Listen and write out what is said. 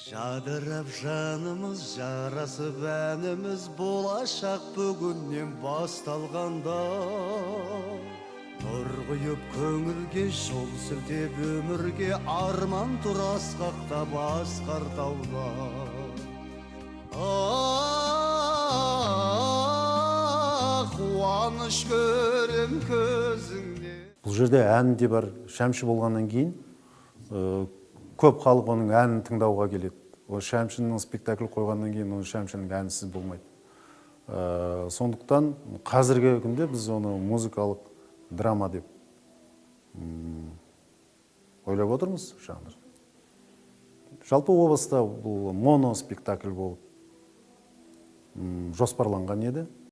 Жадырап жанымыз, жарасып әніміз, болашақ бүгіннен басталғанда. Нұр құйып көңілге, жол сілтеп өмірге, арман тұр асқақтап асқар тауда. Қуаныш көрем көзіңде. Бұл жерде ән де бар. Шәмші болғаннан кейін көп халық оның әнін тыңдауға келеді. Ол Шәмшінің спектакль қойғаннан кейін, оның Шәмшінің әнісіз болмайды. Сондықтан қазіргі күнде біз оны музыкалық драма деп ойлап отырмыз жанр. Жалпы о баста бұл моноспектакль болып жоспарланған еді.